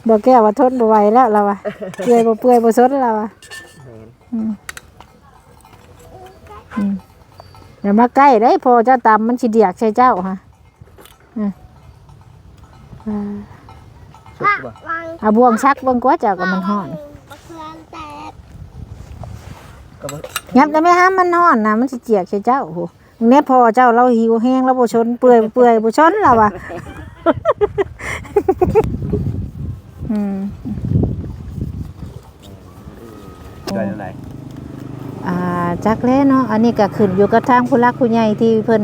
ບໍ່ແກ້ວວ່າທົນບໍ່ໄຫວແລ້ວລາວວ່າ ເປື່ອຍບໍ່ເປື່ອຍບໍ່ສົນລາວວ່າ ແມ່ນ ອືມ ອືມ ຢ່າມາໃກ້ເດ້ ພໍ່ເຈົ້າຕຳມັນຊິດຽກໃສ່ເຈົ້າຫະ ອືມ ອ່າ ສຸກບໍ່? ເອົາບ່ວງຊັກເບິ່ງກວ່າເຈົ້າກໍມັນຮ້ອນ ກໍບໍ່ ຫຍັບໄດ້ແມ່ຫາ ມັນຮ້ອນນະ ມັນຊິຈຽກໃສ່ເຈົ້າ ໂອ້ ແນ່ພໍ່ເຈົ້າລາວຫິວແຮງ ລາວບໍ່ຊົນ ເປື່ອຍ ເປື່ອຍບໍ່ຊົນລາວວ່າ ອືມ ໄດ້ແນວໃດ? ອ່າ ຈັກແຫຼະເນາະ ອັນນີ້ກໍຂຶ້ນຢູ່ກັບທາງຜູ້ຫຼັກຜູ້ໃຫຍ່ທີ່ເພິ່ນ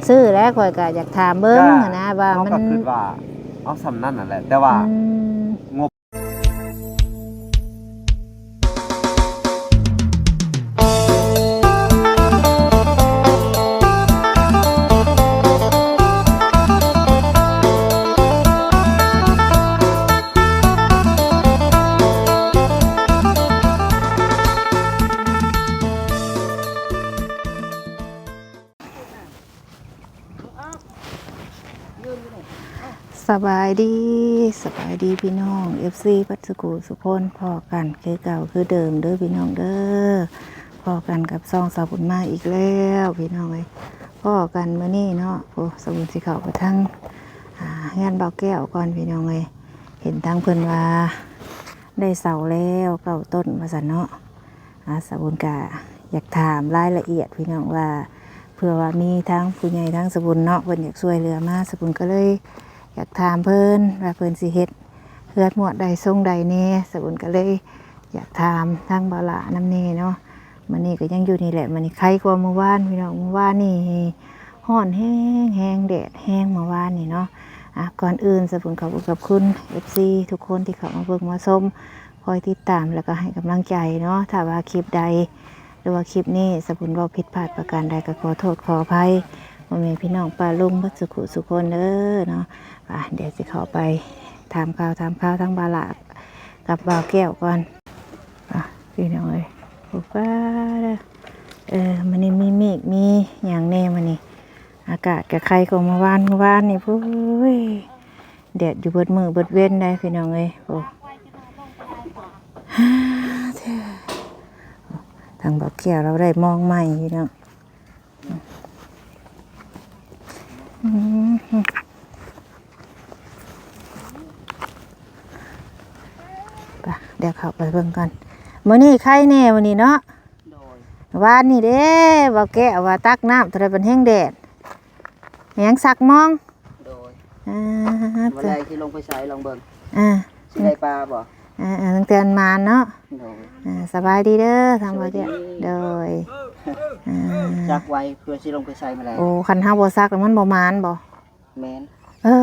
ຊື້ແຫຼະ ຂ້ອຍກໍຢາກຖາມເບິ່ງຫັ້ນນະວ່າມັນ ເຮົາກໍຄິດວ່າເອົາສ່ຳນັ້ນຫັ້ນແຫຼະ ແຕ່ວ່າ ອືມ ງົບ ສະບາຍດີ ສະບາຍດີພີ່ນ້ອງ ເອັຟຊີ ເບິດສຸຂູສຸຄົນ ພໍ້ກັນຄືເກົ່າຄືເດີມເດີພີ່ນ້ອງເດີ ພໍ້ກັນກັບຊ່ອງສາວບຸນມາອີກແລ້ວພີ່ນ້ອງເອີຍ ພໍ້ກັນມື້ນີ້ເນາະ ໂອ້ ສາວບຸນຊິເຂົ້າໄປທາງ ອ່າ ເຮືອນບ່າວແກ້ວກ່ອນພີ່ນ້ອງເອີຍ ເຫັນທາງເພິ່ນວ່າໄດ້ເສົາແລ້ວເກົ້າຕົ້ນວ່າຊັ້ນເນາະ. ອ່າ ສາວບຸນກະຢາກຖາມລາຍລະອຽດພີ່ນ້ອງວ່າ ເພື່ອວ່າມີທາງຜູ້ໃຫຍ່ທາງສາວບຸນເນາະ ເພິ່ນຢາກຊ່ວຍເຫຼືອມາ ສາວບຸນກໍເລີຍຢາກຖາມເພິ່ນວ່າເພິ່ນຊິເຮັດເຮືອນໝວດໃດຊົງໃດແດ່ ສາວບຸນກໍເລີຍຢາກຖາມທາງບ່າວຫຼ້ານຳແດ່ເນາະ. ມື້ນີ້ກໍຍັງຢູ່ນີ້ແຫຼະ ມື້ນີ້ໄຄກວ່າມື້ວານພີ່ນ້ອງ ມື້ວານນີ້ ຮ້ອນແຮງໆ ແດດແຮງເມື່ອວານນີ້ເນາະ. ອ່າ ກ່ອນອື່ນສາວບຸນຂອບຄຸນຂອບຄຸນ ເອັຟຊີ ທຸກຄົນທີ່ເຂົ້າມາເບິ່ງມາຊົມ ຄອຍຕິດຕາມ ແລ້ວກໍໃຫ້ກຳລັງໃຈເນາະ. ຖ້າວ່າຄລິບໃດ ຫຼືວ່າຄລິບນີ້ສາວບຸນເວົ້າຜິດພາດປະການໃດ ກໍຂໍໂທດຂໍອະໄພພໍ່ແມ່ພີ່ນ້ອງປ້າລຸງເບິດສຸຂູສຸຄົນເດີເນາະ. ອ່າ ດຽວຊິເຂົ້າໄປຖາມຂ່າວຖາມຄາວທາງບ່າວຫຼ້າກັບບ່າວແກ້ວກ່ອນ. ອ່ະ ພີ່ນ້ອງເອີຍ ໂອ້ ຟ້າເດີ ເອີ ມື້ນີ້ມີເມກມີຫຍັງແດ່ມື້ນີ້ ອາກາດກະໄຄກວ່າມື້ວານ ມື້ວານນີ້ ໂອ້ຍ ແດດຢູ່ເບິດມື້ເບິດເວັນໄດ໋ພີ່ນ້ອງເອີຍ. ໂອ້ ທາງບ່າວແກ້ວລາວໄດ້ມອງໃໝ່ພີ່ນ້ອງ. ອືມ ໄປ ດຽວເຂົ້າໄປເບິ່ງກ່ອນ. ມື້ນີ້ໄຄແດ່ມື້ນີ້ເນາະ. ໂດຍ ວານນີ້ເດ້ ບ່າວແກ້ວວ່າຕັກນ້ຳເທົ່າໃດ ບັດແຮງແດດ ຍັງຊັກມອງ. ໂດຍ ອ່າ ມື້ແລງຊິລົງໄປໃສ່ລອງເບິ່ງ ອ່າ ຊິໄດ້ປາບໍ່? ອ່າ ຕັ້ງແຕ່ມັນມາເນາະ. ໂດຍ ອ່າ ສະບາຍດີເດີທາງບ່າວແກ້ວ. ໂດຍ ອ່າ ຊັກໄວ້ເພື່ອຊິລົງໄປໃສ່ມື້ແລງ. ໂອ້ ຄັນເຮົາບໍ່ຊັກແລ້ວມັນບໍ່ມານບໍ່? ແມ່ນ ເອີ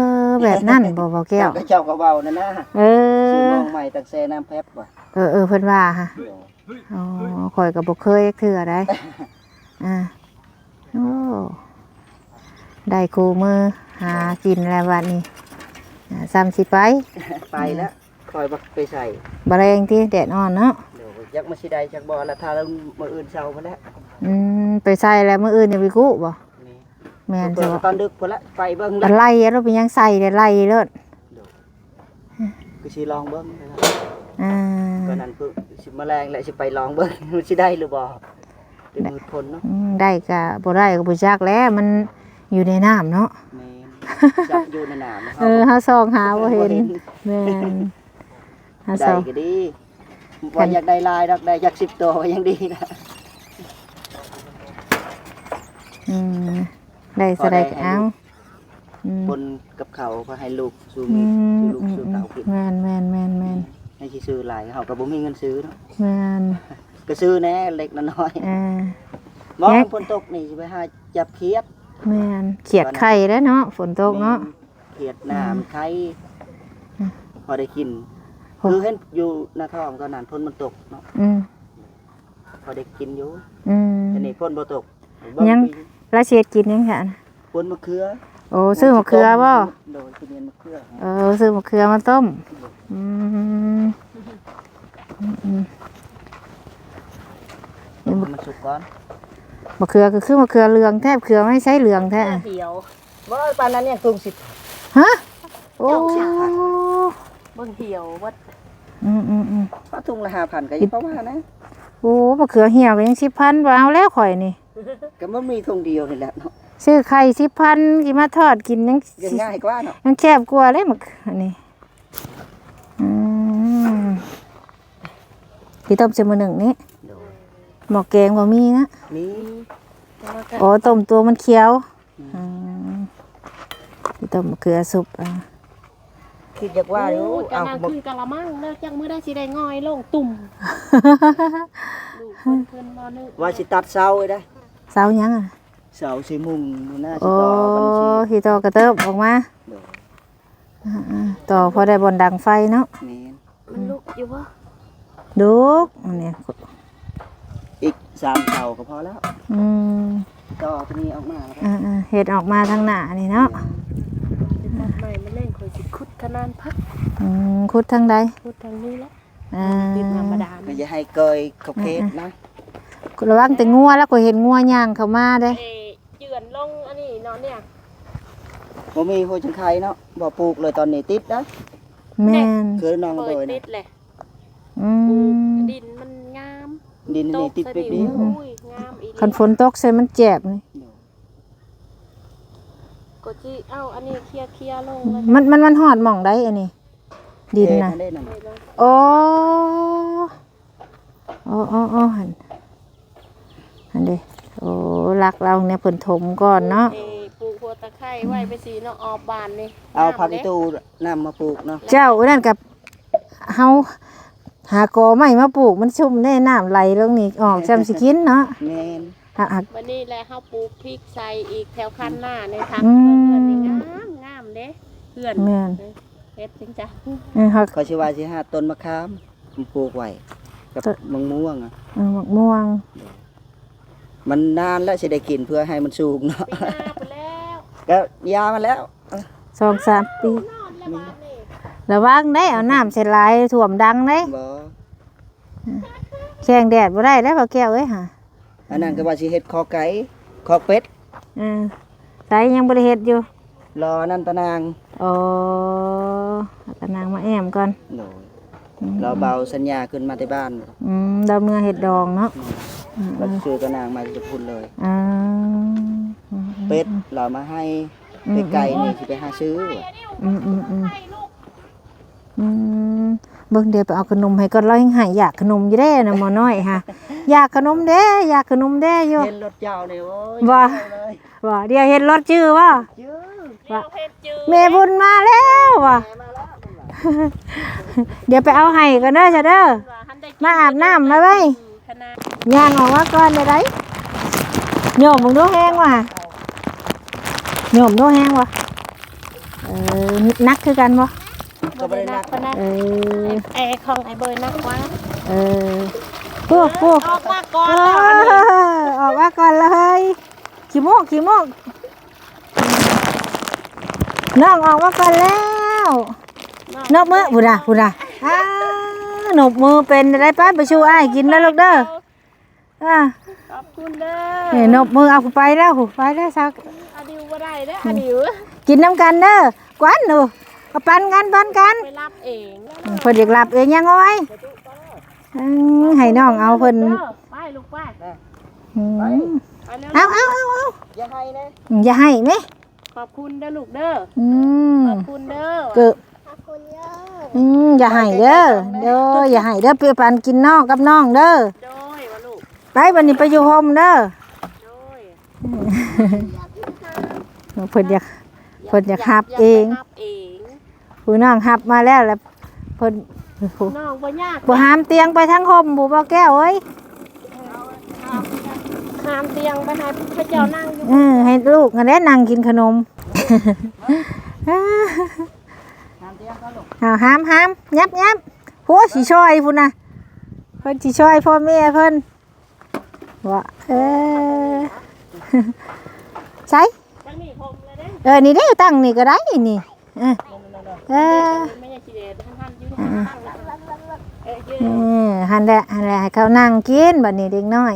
ແບບນັ້ນບໍ່ ບ່າວແກ້ວ? ເຈົ້າກໍເວົ້ານັ້ນນະ ເອີ ຊື້ມອງໃໝ່ຕັ້ງແຊ່ນ້ຳແພັບວ່າ ເອີ ເອີ ເພິ່ນວ່າຫະ. ໂດຍ ອໍ ຂ້ອຍກໍບໍ່ເຄີຍຈັກເທື່ອໃດ໋. ອ່າ ໂອ້ ໄດ້ຄູ່ມືຫາກິນແລ້ວບັດນີ້ ອ່າ ສ່ຳຊິໄປ ໄປແລ້ວ ອືມ ຂ້ອຍບໍ່ໄປໃສ່ ບໍ່ແລງຕິ ແດດອ່ອນເນາະ. ໂດຍ ຈັກມັນຊິໄດ້ຈັກບໍ່ລະ ຖ້າມື້ອື່ນເຊົ້າພຸ້ນແຫຼະ. ອືມ ໄປໃສ່ແລ້ວມື້ອື່ນຍັງໄປກູ້ບໍ່? ແມ່ນ ແມ່ນ ຕອນດຶກພຸ້ນແຫຼະ ໄປເບິ່ງ ໄລ່ໂລດ ເປັນຫຍັງໃສ່ໄດ້ໄລ່ໂລດ. ໂດຍ ຄືຊິລອງເບິ່ງ ອ່າ ຕອນນັ້ນຄືຊິມາແລງແຫຼະ ຊິໄປລອງເບິ່ງ ມັນຊິໄດ້ຫຼືບໍ່ ແຕ່ມືດພົນເນາະ. ອືມ ໄດ້ກະບໍ່ໄດ້ກໍບໍ່ຈັກແຫຼະ ມັນຢູ່ໃນນ້ຳເນາະ. ແມ່ນ ຈັກຢູ່ໃນນ້ຳ ເອີ ເຮົາສ່ອງຫາບໍ່ເຫັນ ບໍ່ເຫັນ. ແມ່ນ ເຮົາ ໄດ້ກໍດີ ບໍ່ຢາກໄດ້ຫຼາຍດອກ ໄດ້ຈັກສິບໂຕກໍຍັງດີນະ. ອືມ ໄດ້ເທົ່າໃດກໍເອົາ. ອືມ ຄົນກັບເຂົາກໍໃຫ້ລູກສູ່ ອືມ ສູ່ລູກ ອືມ ສູ່ເຕົ້າກິນ. ແມ່ນໆໆໆ ໃຫ້ຊິຊື້ຫຼາຍ ເຮົາກໍບໍ່ມີເງິນຊື້ເນາະ. ແມ່ນ ກໍຊື້ແດ່ເລັກນ້ອຍ. ອ່າ ບໍ່ ແຮງຝົນຕົກນີ້ຊິໄປຫາຈັບຂຽດ. ແມ່ນ ຂຽດໄຂ່ແລ້ວເນາະ ຝົນຕົກເນາະ. ແມ່ນ ຂຽດໜ້າ ອືມ ມັນໄຂ່ ອືມ ພໍໄດ້ກິນ. ໂອ້ ຄືເຫັນຢູ່ໜ້າທ້ອງຕອນນັ້ນ ຝົນມັນຕົກເນາະ. ອືມ ພໍໄດ້ກິນຢູ່. ອືມ ແຕ່ນີ້ຝົນບໍ່ຕົກ. ຍັງ ລາວຊິເຮັດກິນຫຍັງຊະ? ປົນມະເຂືອ. ໂອ້ ຊື້ມະເຂືອບໍ່? ໂດຍ ຊິເປັນມະເຂືອ. ເອີ ຊື້ມະເຂືອມາຕົ້ມ. ອືມ ອືມ ໃຫ້ມັນສຸກກ່ອນ. ມະເຂືອກໍຄືມະເຂືອເຫຼືອງແທ້ ເຂືອໄມ້ໃຊ້ເຫຼືອງແທ້. ຂຽວ ບໍ່ປານນັ້ນຍັງຕຸງສິ. ຮະ? ໂອ້ ເຈົ້າ ເບິ່ງ ຫ່ຽວເບິດ. ອືມໆໆ ເອົາທຸງລະຫ້າພັນກໍຍັງພໍວ່ານະ. ໂອ້ ບັກເຂືອຫ່ຽວກໍຍັງສິບພັນ ບໍ່ເອົາແລ້ວຂ້ອຍນີ້. ກໍມັນມີທຸງດຽວນີ້ແຫຼະເນາະ. ຊື້ໄຂ່ສິບພັນ ຊິມາທອດກິນຍັງ ຍັງງ່າຍກວ່າເນາະ ຍັງແຊບກວ່າເລີຍໝາກອັນນີ້. ອືມ ຊິຕົ້ມໃສ່ໝໍ້ໜຶ້ງນີ້. ໂດຍ. ໝໍ້ແກງບໍ່ມີນະ? ມີ. ອໍ ຕົ້ມຕົວມັນຂຽວ. ອືມ ອືມ ຊິຕົ້ມເກືອສຸບ. ອ່າ ຄິດຢາກວ່າຢູ່ ໂອ້ ເອົາ ຈະນັ່ງ ໝົດ ຂຶ້ນກະລະມັງເດີ ຈັກມື້ໃດຊິໄດ້ງ່ອຍລົງຕຸ່ມ. ລູກເພິ່ນ ເພິ່ນບໍ່ນຶກ ວ່າຊິຕັດເສົາໄດ້. ເສົາຫຍັງອະ? ເສົາຊິມຸງນະ ໂອ້ ຊິຕໍ່ບັນຊີ ຊິຕໍ່ກະເຕີບອອກມາ. ໂດຍ. ອ່າໆ ຕໍ່ພໍໄດ້ບ່ອນດັງໄຟເນາະ. ແມ່ນ. ມັນລຸກຢູ່ບໍ່? ລຸກ ອັນນີ້ ອີກສາມເສົາກໍພໍແລ້ວ. ອືມ ຕໍ່ຕົວນີ້ອອກມາແລ້ວກໍ ອ່າໆ ເຮັດອອກມາທາງໜ້ານີ້ເນາະ. ແມ່ນ. ຕັດໄມ້ມາແລງ ຂ້ອຍຊິຂຸດຂະນານຜັກ. ອືມ ຂຸດທາງໃດ? ຂຸດທາງນີ້ແຫຼະ. ອ່າ ຕິດນ້ຳບາດານ ກໍຢ່າໃຫ້ເກີຍຂອບເຂດນະ. ອ່າໆ ລະວັງແຕ່ງົວ ລະຂ້ອຍເຫັນງົວຍ່າງເຂົ້າມາເດ້. ເອີ ເຈື່ອນລົງອັນນີ້ເນາະ ເນ່ຍ ບໍ່ມີຫົວຈັ່ງໄຄເນາະ ບໍ່ປູກເລີຍ ຕອນນີ້ຕິດນະ. ແມ່ນ. ຄືນ້ອງເບີຍນະ ຕິດແຫຼະ. ອືມ ປູກ ດິນມັນງາມ ດິນນີ້ຕິດແບບນີ້. ໂອ້ຍ ງາມອີ່ຫຼີ. ຄັນຝົນຕົກໃສ່ມັນແຈບນີ້ ໂດຍ ກໍຊິເອົາອັນນີ້ເຄຍໆລົງເລີຍ. ມັນ ມັນ ມັນຮອດໝ່ອງໃດອັນນີ້ ດິນນະ? ເອີ ຫັ້ນເດ້ນະ. ໂອ້ ໂອ້ໆໆ ຫັ້ນ ຫັ້ນເດ້. ໂອ້ ຫຼັກລາວແນວເພິ່ນຖົມກ່ອນເນາະ. ເອີ ປູກຫົວຕະໄຄໄວ້ໄປຊີ້ເນາະ ອອບບ້ານນີ້. ເອົາຜັກອີ່ຕູ່ນຳມາປູກເນາະ. ເຈົ້າ ອັນນັ້ນກໍເຮົາຫາກໍໄມ້ມາປູກ ມັນຊຸ່ມແດ່ ນ້ຳໄຫຼລົງນີ້ ອອກຊ່ຳຊິກິນເນາະ. ແມ່ນ. ອ່ະ ອ່ະ ບັດນີ້ແຫຼະ ເຮົາປູກພິກໃສ່ອີກແຖວຄັນນາໃນທາງ ອືມ ເຮືອນນີ້ງາມ ງາມເດ້ເຮືອນ. ແມ່ນ. ເອີ ເຮັດຈັ່ງຊັ້ນ. ເອີ ເຮົາ ຂ້ອຍຊິວ່າຊິຫາຕົ້ນມະຂາມ ປູກໄວ້ກັບ ຕົ້ນ ມະມ່ວງອະ. ເອີ ມະມ່ວງ ມັນນານແລ້ວຊິໄດ້ກິນ ເພື່ອໃຫ້ມັນສູງເນາະ. ປີໜ້າພຸ້ນແລ້ວ ກໍຢ່າມັນແລ້ວ ສອງສາມປີ. ລະວັງເດ້ ເອົານ້ຳໃສ່ຫຼາຍ ຖ້ວມດັງເດ້. ບໍ່ ແຂ່ງແດດບໍ່ໄດ້ເດ້ ພໍ່ແກ້ວເອີຍຫາ. ອັນນັ້ນກໍວ່າຊິເຮັດຄອກໄກ່ ຄອກເປັດ. ເອີ ໃສ ຍັງບໍ່ໄດ້ເຮັດຢູ່. ລໍອັນນັ້ນຕານາງ. ອໍ ຕານາງມາແອ້ມກ່ອນ. ໂດຍ. ອືມ ລໍເບົາສັນຍາຂຶ້ນມາແຕ່ບ້ານ. ອືມ ລາວເມືອເຮັດດອງເນາະ. ອືມ ລາວຊື້ຕານາງມາຈາກພຸ້ນເລີຍ. ອ່າ ອືມໆໆ ເປັດລາວມາໃຫ້. ອືມໆ ໄປໄກນີ້ຊິໄປຫາຊື້. ອືມໆໆ ອືມ ເບິ່ງ ດຽວໄປເອົາຂະໜົມໃຫ້ກ່ອນ ລາວຍັງໃຫ້ຢາກຂະໜົມຢູ່ເດ້ນະ ໝໍນ້ອຍຫາ. ຢາກຂະໜົມເດ້ ຢາກຂະໜົມເດ້ຢູ່. ເຫັນລົດເຈົ້ານີ້ ໂອ້ຍ ວ່າ ເຈົ້າເລີຍ ວ່າ ດຽວເຫັນລົດຈື່ບໍ່? ຈື່ ວ່າ ແມ່ບຸນມາແລ້ວວ່າ. ແມ່ມາແລ້ວ ດຽວໄປເອົາໃຫ້ກ່ອນເດີ ຊະເດີ ມາອາບນ້ຳ ບາຍບາຍ. ຍ່າງອອກມາກ່ອນໄດ້ໃດ. ໂຍມເບິ່ງດູແຮງວ່າ ໂຍມດູແຮງວ່າ. ເອີ ໜັກຄືກັນບໍ່? ກໍບໍ່ໄດ້ໜັກປານໃດ. ເອີ ແອຂອງອ້າຍເບີຍໜັກກວ່າ. ເອີ ໂອ້ ໂອ້ ອອກມາກ່ອນແລ້ວ ເອີ ອອກມາກ່ອນເລີຍ. ຂີ້ໂມ້ ຂີ້ໂມ້ ນ້ອງອອກມາກ່ອນແລ້ວ. ນົບມື ພຸ້ນນະ ພຸ້ນນະ. ອ້າ ນົບມືເປັນໄດ້. ໄປ ໄປສູ່ອ້າຍກິນນະລູກເດີ. ອ່າ ຂອບຄຸນເດີ. ນີ້ ນົບມື ເອົາ ໄປແລ້ວ ໄປແລ້ວ ສາວ. ອາດິວບໍ່ໄດ້ເດີ ອາດິວ. ກິນນຳກັນເດີ ກວັນ ເອົາ ປັນກັນ ປັນກັນ. ໄປຮັບເອງ ເພິ່ນຢາກຮັບເອງ. ຍັງເອົາໄວ້ ອືມ ໃຫ້ນ້ອງເອົາເພິ່ນ. ໄປລູກໄປ. ອືມ ໄປ ໄປເລັວ ເອົາ ເອົາ ເອົາ ເອົາ. ຢ່າໃຫ້ນະ ອືມ ຢ່າໃຫ້ແມະ. ຂອບຄຸນເດີລູກເດີ. ອືມ ຂອບຄຸນເດີ ເກີບ. ຂອບຄຸນເດີ. ອືມ ຢ່າໃຫ້ເດີ. ໂດຍ ຢ່າໃຫ້ເດີ ໄປປັນກິນນ້ອງກັບນ້ອງເດີ. ໂດຍ ວ່າລູກ. ໄປ ບັດນີ້ໄປຢູ່ໂຮມເດີ. ໂດຍ. ເພິ່ນຢາກ ເພິ່ນຢາກຮັບເອງ ຢາກໄປຮັບເອງ. ຜູ້ນ້ອງຮັບມາແລ້ວ ແລ້ວເພິ່ນ ນ້ອງບໍ່ຍາກ ບໍ່ຫາມຕຽງໄປທາງຮົ່ມ ຜູ້ບໍ່ແກ້ວເອີຍ. ຫາມຕຽງໄປໃຫ້ເຂົາເຈົ້ານັ່ງຢູ່. ເອີ ໃຫ້ລູກຫັ້ນແຫຼະນັ່ງກິນຂະໜົມ. ຫາມຕຽງກ່ອນລູກ. ເອົາ ຫາມ ຫາມ ຫຍັບ ຫຍັບ. ໂອ້ ຊິຊ່ອຍພຸ້ນນະ ເພິ່ນຊິຊ່ອຍພໍ່ແມ່ເພິ່ນ. ວ່າ ເອີ ໃສ ເອີ ນີ້ເດ້ ຕັ້ງນີ້ກໍໄດ້ນີ້. ເອີ ເອີ ເອີ ຫັ້ນແຫຼະ ຫັ້ນແຫຼະ ໃຫ້ເຂົານັ່ງກິນບັດນີ້ເດັກນ້ອຍ.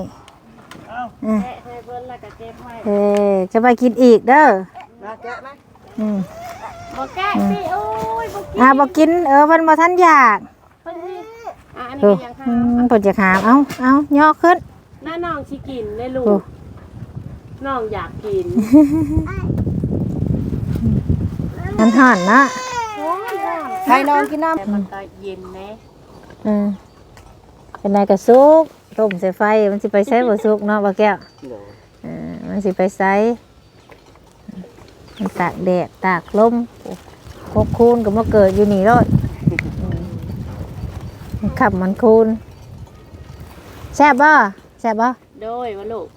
ເອີ ເອີ ຈະໄປກິນອີກເດີ. ມາແກະມາ. ອືມ ບໍ່ແກະ ອືມ ຊິ ໂອ້ຍ ບໍ່ກິນ ອ່າ ບໍ່ກິນ ເອີ ເພິ່ນບໍ່ທັນຢາກ ເພິ່ນຊິ ອ່າ ອັນນີ້ກໍຢາກຫາມ ເອີ ອືມ ເພິ່ນຢາກຫາມ ເອົາ ເອົາ ຍໍຂຶ້ນ ນ້ານ້ອງຊິກິນເດ້ລູກ ໂອ້ ນ້ອງຢາກກິນ ມັນຮ້ອນເນາະ ໂອ້ຍ ຮ້ອນ ໃຫ້ນ້ອງກິນນ້ຳ ແຕ່ມັນກໍເຢັນເດ້ ເອີ ເປັນໃດກໍສຸກ ຕົ້ມໃສ່ໄຟ ມັນຊິໄປໃສບໍ່ສຸກເນາະ ບໍ່ແກ້ວ ໂດຍ ເອີ ມັນຊິໄປໃສ ມັນຕາກແດດຕາກລົມ ໂອ້ ຫົກຄູນກໍມາເກີດຢູ່ນີ້ໂລດ ອືມ ມັນຄ້ຳມັນຄູນ ແຊບບໍ່? ແຊບບໍ່? ໂດຍ ວ່າລູກ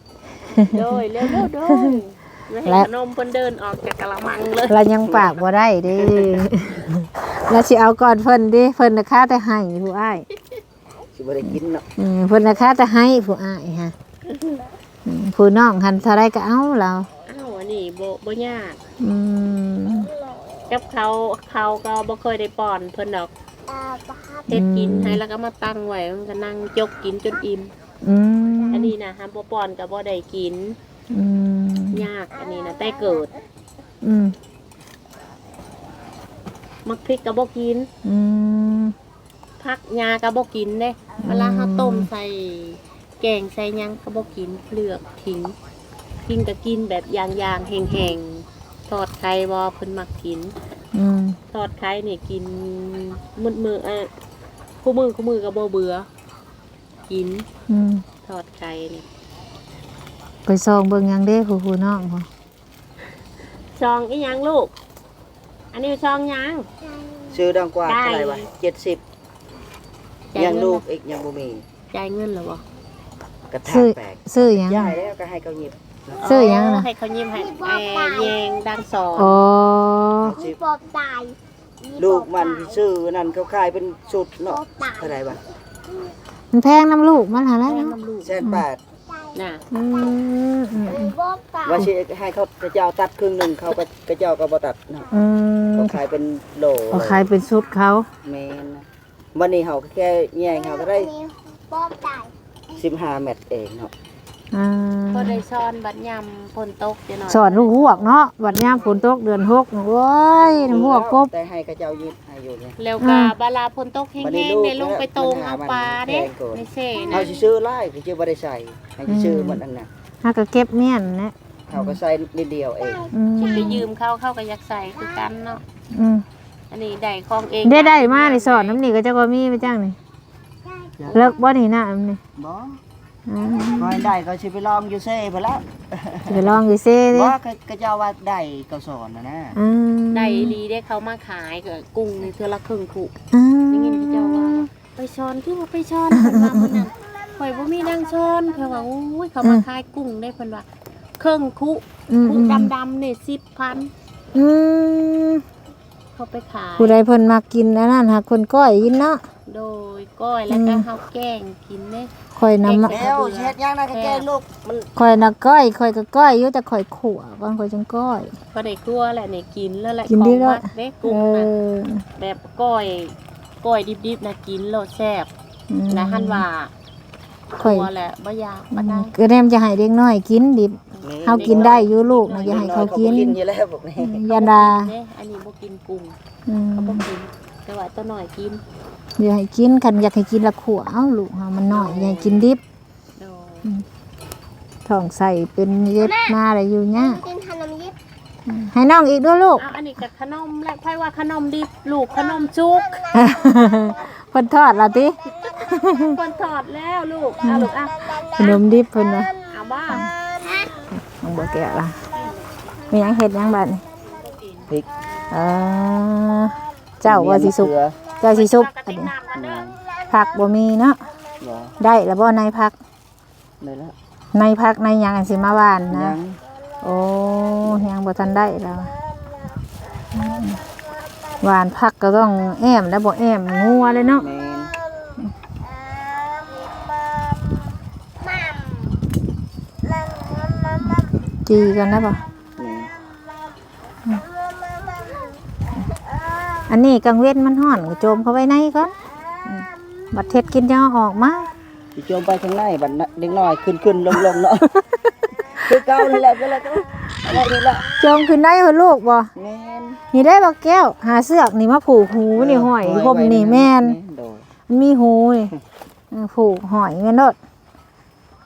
ໂດຍ ເລັວໆ ໂດຍ ມາໃຫ້ ແລະ ຂະໜົມເພິ່ນເດີນອອກຈາກກະລະມັງເລີຍ ລະຍັງປາກບໍ່ໄດ້ເດ້ ລະຊິເອົາກ່ອນເພິ່ນເດ້ ເພິ່ນນະຄາແຕ່ໃຫ້ຜູ້ອ້າຍ ຊິບໍ່ໄດ້ກິນເນາະ ອືມ ເພິ່ນນະຄາແຕ່ໃຫ້ຜູ້ອ້າຍຫັ້ນ ອືມ ຜູ້ນ້ອງຫັ້ນເທົ່າໃດກໍເອົາລາວ ເອົ້າ ອັນນີ້ບໍ່ ບໍ່ຍາກ ອືມ ກັບເຂົາ ເຂົາກໍບໍ່ຄ່ອຍໄດ້ປ້ອນເພິ່ນດອກ ເຮັດກິນໃຫ້ ອືມ ແລ້ວກໍມາຕັ້ງໄວ້ ມັນກໍນັ່ງຈົກກິນຈົນອີ່ມ ອືມ ອັນນີ້ນະ ຫາບໍ່ປ້ອນກໍບໍ່ໄດ້ກິນ ອືມ ຍາກ ອັນນີ້ນະ ແຕ່ເກີດ ອືມ ໝາກພິກກໍບໍ່ກິນ ອືມ ຜັກຫຍ້າກໍບໍ່ກິນເດ້ ອືມ ເວລາເຮົາຕົ້ມໃສ່ແກງໃສ່ຫຍັງກໍບໍ່ກິນ ເລືອກຖິ້ມ ກິນກໍກິນແບບຢ່າງໆ ແຫ້ງໆ ທອດໄຂ່ບໍ່ ເພິ່ນມັກກິນ ອືມ ທອດໄຂ່ນີ້ກິນໝົດມື້ ເອີ ຄູ່ມື້ ຄູ່ມື້ກໍບໍ່ເບື່ອ ກິນ ອືມ ທອດໄຂ່ນີ້ ໄປສ່ອງເບິ່ງຫຍັງເດ້ ຜູ້ ຜູ້ນ້ອງ ຊ່ອງອີ່ຫຍັງລູກ? ອັນນີ້ຊ່ອງຫຍັງ? ຊື້ດອງກວາ ໄກ່ ເທົ່າໃດວະ? ເຈັດສິບ ຍັງລູກອີກ ຍັງບໍ່ມີ ຈ່າຍເງິນແລ້ວບໍ່? ກະຖາກແຕກ ຊື້ຫຍັງ? ຍ້າຍແລ້ວກໍໃຫ້ເຂົາຍິບ ຊື້ຫຍັງນະ? ອໍ ໃຫ້ເຂົາຍິບໃຫ້ ແຍງດັງສອງ ອໍ ລູກມັນຊິຊື້ນັ້ນ ເຂົາຂາຍເປັນຊຸດເນາະ ເທົ່າໃດວະ? ມັນແພງນຳລູກມັນຫັ້ນແຫຼະເນາະ ແສນແປດ ນະ ອືມ ອືມ ວ່າຊິໃຫ້ເຂົາ ເຂົາເຈົ້າຕັດເຄິ່ງໜຶ່ງ ເຂົາກໍ ເຂົາເຈົ້າກໍບໍ່ຕັດເນາະ ອືມ ເຂົາຂາຍເປັນໂລ ເຂົາຂາຍເປັນຊຸດເຂົາ ແມ່ນ ບັດນີ້ເຮົາກໍແຄ່ແຍງ ເຮົາກໍໄດ້ສິບຫ້າແມັດເອງເນາະ ອືມ ພໍໄດ້ສອນບັດຍາມຝົນຕົກເດເນາະ ສອນລູກຮວກເນາະ ບັດຍາມຝົນຕົກເດືອນຫົກ ໂອ້ຍ ນ້ຳຮວກກົບ ແຕ່ໃຫ້ເຂົາເຈົ້າຍິບ ໃຫ້ຢູ່ນີ້ ແລ້ວກໍ ອ່າ ເວລາຝົນຕົກແຮງໆ ນີ້ລົງໄປໂຕ່ງເອົາປາເດ້ ໃນເຊນະ ເຮົາຊິຊື້ຫຼາຍກໍຈະບໍ່ໄດ້ໃສ່ ໃຫ້ຊິຊື້ໝົດອັນນະ ເຮົາກໍເກັບມ້ຽນແຫຼະ ເຮົາກໍໃສ່ນິດດຽວເອງ ອືມ ຊິໄປຢືມເຂົາ ເຂົາກໍຢາກໃສ່ຄືກັນເນາະ ອືມ ອັນນີ້ໄດ້ຂອງເອງ ໄດ້ ໄດ້ມານີ້ ສອນນຳນີ້ກໍຈັກວ່າມີໄປຈັ່ງນີ້ ເລິກບໍ່ນີ້ນ້ຳນີ້? ບໍ່ ອືມ ບໍ່ໃຫ້ໄດ້ກໍຊິໄປລອງຢູ່ເຊພຸ້ນແຫຼະ ຊິໄປລອງຢູ່ເຊຕິ ບໍ່ ເຂົາ ເຂົາເຈົ້າວ່າໄດ້ເຂົາສອນນະນະ ອືມ ໄດ້ອີ່ຫຼີເດ້ ເຂົາມາຂາຍກໍກຸ້ງນີ້ເທື່ອລະເຄິ່ງຄຸ ອືມ ໄດ້ຍິນເຂົາເຈົ້າວ່າ ໄປສອນ ຄືວ່າໄປສອນ ເພິ່ນວ່າມື້ນັ້ນ ຂ້ອຍບໍ່ມີແນວສອນ ເພິ່ນວ່າ ໂອ້ຍ ເຂົາມາ ອືມ ຂາຍກຸ້ງເດ້ ເພິ່ນວ່າ ເຄິ່ງຄຸ ອືມ ຄຸດຳໆ ນີ້ ສິບພັນ ອືມ ເຂົາໄປຂາຍ ຜູ້ໃດເພິ່ນມັກກິນອັນນັ້ນ ຫາກເພິ່ນກ້ອຍກິນເນາະ ໂດຍ ກ້ອຍ ແລ້ວກໍ ອືມ ເຮົາແກງກິນເດ້ ຂ້ອຍນະ ແກງໃສ່ ແລ້ວ ເຂືອ ຊິເຮັດຫຍັງນະ ແກງລູກ ມັນ ຂ້ອຍນະກ້ອຍ ຂ້ອຍກໍກ້ອຍຢູ່ ແຕ່ຂ້ອຍຂົ້ວກ່ອນ ຂ້ອຍຈຶ່ງກ້ອຍ ພໍໄດ້ຂົ້ວແລ້ວນີ້ກິນເລີຍແຫຼະ ກິນດີເນາະ ຂອງມັກເດ້ ກຸ້ງນະ ເອີ ແບບກ້ອຍ ກ້ອຍດິບໆ ນະ ກິນໂລດແຊບ ອືມ ນະ ຫັ້ນວ່າ ຂ້ອຍ ຂົ້ວແຫຼະ ບໍ່ຢາກປານໃດ ອືມ ກໍແນມຈະໃຫ້ເດັກນ້ອຍກິນດິບ ແມ່ນ ເຮົາກິນໄດ້ຢູ່ ລູກນະ ຢ່າໃຫ້ເຂົາກິນ ເດັກນ້ອຍເຂົາບໍ່ກິນຢູ່ແລ້ວພວກນີ້ ອືມ ຢ່າດ່າ ເຂົາບໍ່ກິນເດ້ ອັນນີ້ບໍ່ກິນກຸ້ງ ອືມ ເຂົາບໍ່ກິນ ແຕ່ວ່າຕົວນ້ອຍກິນ ຢ່າໃຫ້ກິນ ຄັນຢາກໃຫ້ກິນລະຂົ້ວເອົາ ລູກເຮົາມັນນ້ອຍ ຢ່າໃຫ້ກິນດິບ ໂດຍ ອືມ ທ້ອງໃສ່ເປັນເຢັບມາແລ້ວຢູ່ຍາກ ກິນຂະໜົມຢິບ ອືມ ໃຫ້ນ້ອງອີກດ້ວຍລູກ ເອົາ ອັນນີ້ກໍຂະໜົມແຫຼະ ໃຜວ່າຂະໜົມດິບ ລູກຂະໜົມສຸກ ເພິ່ນທອດລະຕິ ເພິ່ນທອດແລ້ວລູກ ເອົາລູກ ອ່ະ ຂະໜົມດິບເພິ່ນວ່າ ເອົາບໍ່ ນ້ອງບໍ່ແກ້ວລະ ມີຫຍັງ ເຮັດຫຍັງບາດນີ້ ພິກ ເອີ ເຈົ້າວ່າຊິສຸບ ມີໝາກເຂືອ ເຈົ້າຊິສຸບ ແມ່ນ ຜັກບໍ່ມີເນາະ ບໍ່ ໄດ້ລະບໍ່ໃນຜັກ ໄດ້ແລ້ວ ໃນຜັກໃນຫຍັງອັນຊິມາຫວ່ານນະ ຍັງ ໂອ້ ຍັງບໍ່ທັນໄດ້ລະ ອືມ ຫວ່ານຜັກກໍຕ້ອງແອ້ມ ແລ້ວບໍ່ແອ້ມງົວເລີຍເນາະ ແມ່ນ ຈີ່ກັນໄດ້ບໍ່ ແມ່ນ ອັນນີ້ກາງເວັນມັນຮ້ອນ ກໍໂຈມເຂົ້າໄວ້ໃນກ່ອນ ບັດເຮັດກິນຈັ່ງເອົາອອກມາ ຊິໂຈມໄປທາງໃນ ບັດເດັກນ້ອຍຂຶ້ນໆລົງໆເນາະ ຄືເກົ່ານັ້ນແຫຼະ ເພິ່ນລະ ນີ້ລະ ຈົ່ງຂຶ້ນໄດ້ບໍ່ລູກບໍ່? ແມ່ນ ນີ້ໄດ້ບັກແກ້ວ ຫາເຊືອກນີ້ມາຜູກຫູນີ້ ໂດຍ ຫ້ອຍຢູ່ຮົ່ມນີ້ ຫ້ອຍໄວ້ ແມ່ນ ນີ້ ໂດຍ ມັນມີຫູນີ້ ເອີ ຜູກຫ້ອຍແມ່ນໂລດ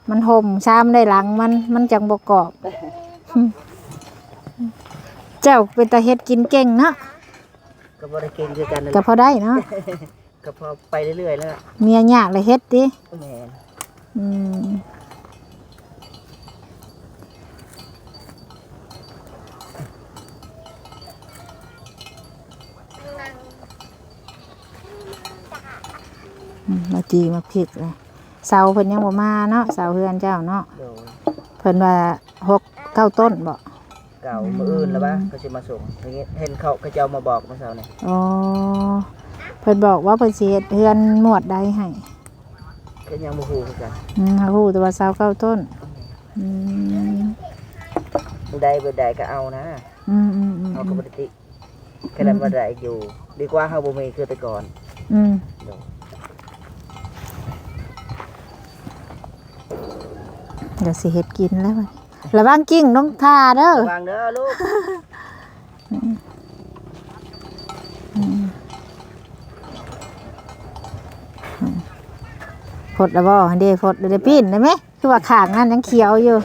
ມັນຮົ່ມຊາມໄດ້ຫຼັງມັນ ມັນຈັ່ງບໍ່ກອບ. ເຈົ້າເປັນຕາເຮັດກິນເກັ່ງເນາະ. ກໍບໍ່ໄດ້ເກັ່ງຄືກັນນັ້ນແຫຼະ ກໍພໍໄດ້ເນາະ ກໍພໍໄປເລື້ອຍໆແລ້ວ ເມຍຍາກລະເຮັດຕິ? ແມ່ນ ອືມ ອືມ ມາຈີ່ມາພິກລະ ເສົາເພິ່ນຍັງບໍ່ມາເນາະ ເສົາເຮືອນເຈົ້າເນາະ ໂດຍ ເພິ່ນວ່າຫົກເກົ້າຕົ້ນບໍ? ເກົ້າ ອືມ ມື້ອື່ນລະວ່າເຂົາຊິມາສົ່ງ ເຫັນເຂົາ ເຂົາເຈົ້າມາບອກມື້ເຊົ້ານີ້ ອໍ ເພິ່ນບອກວ່າເພິ່ນຊິເຮັດເຮືອນໝວດໃດໃຫ້ ກໍຍັງບໍ່ຮູ້ຄືກັນ ອືມ ຫາຮູ້ແຕ່ວ່າຊາວເກົ້າຕົ້ນ ອືມ ຜູ້ໃດແບບໃດກໍເອົານະ ອືມໆໆໆ ເຮົາກໍບໍ່ໄດ້ຕິ ຂະໜາດວ່າໄດ້ຢູ່ ດີກວ່າເຮົາບໍ່ມີຄືແຕ່ກ່ອນ ອືມ ໂດຍ ດຽວຊິເຮັດກິນແລ້ວ ລະວັງກິ້ງລົງຖ້າເດີ ລະວັງເດີລູກ ອືມ ອືມ ຟົດລະບໍ່? ຫັ້ນເດ້ ຟົດລະເດ້ ປີ້ນໄດ້ໄໝ? ຄືວ່າຂ້າງນັ້ນຍັງຂຽວຢູ່